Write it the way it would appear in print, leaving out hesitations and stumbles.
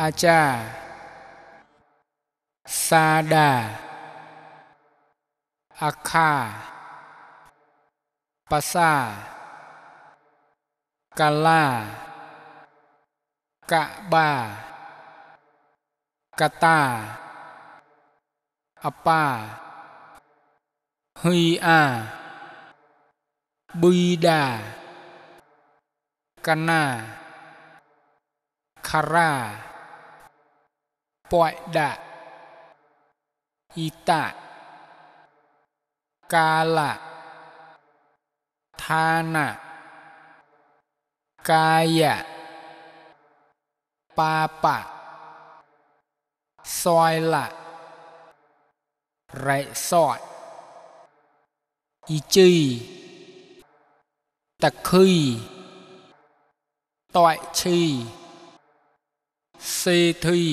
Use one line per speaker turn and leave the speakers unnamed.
อาจาซาดาอาคาปาซากาลากะบากาตาอปาฮีอาบุยดากานาคาราปอยดะอิตะกาละทานะกายะปาปะซอยละไรสอดอีจีตะคุยต่อยชีเซธี